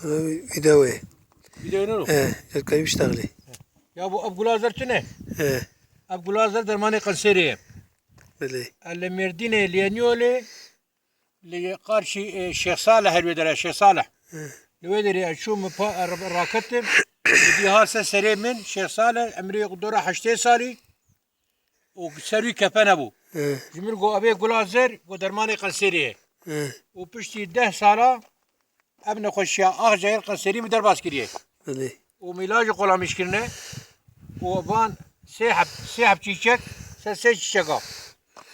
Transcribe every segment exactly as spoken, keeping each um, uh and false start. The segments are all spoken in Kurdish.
Vîdeoyê. Vîdeoyê ne lo? He, ez kayî biştaxlî. Ya bu ev gula zer tune? He. Ev gula zer dermanê kanserê ye. Belê. E, li Mêrdînê, li Yeniyolê, li qarşî, e, Şêx Salih her wê dere, Şêx Salih. He. Li wê derê ez çûm, pa-, e, raketim. Dî ha ser serê min, Şêx Salih, emrê dora heştê salî. û ser wî kefe nebû. He. Ji min got, "Ev ê gula zer, got dermanê qenserê ye." He. Û piştî deh sala ev nexweşiya axcayê qenserî min derbas kiriye. Belê. Û min îlajê qolamîş kirine. Û van sê heb, sê heb çîçek, ser sê çîçeka.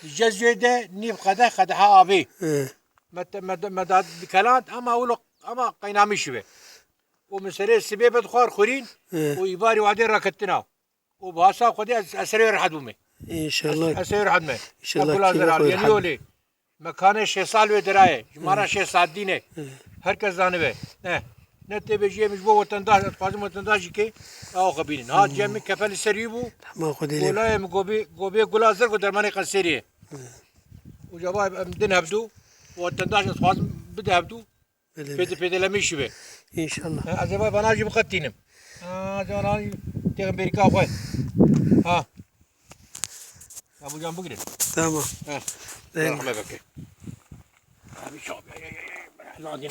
Di cezvê de nîv qedeh, qedeha avê. He. Me te, me, me da dikeland, ama wilo, ama qeynamîş be. Û min serê sibê be dixwar xurîn, He. û îvarî wadê raketina. û bi hasa Xwedê ez, ez serê wê rehet bûme. Înşallah. Ez, ez serê wê rehet me. Înşallah. Ev gula kî zerar, xwe yeni rehet yolê. Mekane şêst sal wê diraye. Ji mara Hı. şêst sal dîne. Hı. Her kes zanibe. Ne. Ne tê bêjiyê min ji bo wetendaş, ez dixwazim wetendaş jî ke ew xwe bînin. Ha Hı. cem min kefe li ser wî bû. Hema Xwedê lê. Golayê min gobê, gobê gula zer ku dermanê qenserî ye. Hı. Û cevab em din hevdu. Wetendaş ez dixwazim bide hevdu. Belê, Pêde belê. Pêdelemîşî be. Înşallah. Ha, ez ê vay vana jî biqetînim. Ha, ez ê vana jî têxim bêrîka xwe. Ha. Ya bu can bigrin. Tamam. Ha. Değil mi? Rahme beke. Abi çok. Ya, ya, ya, ya. Lazim.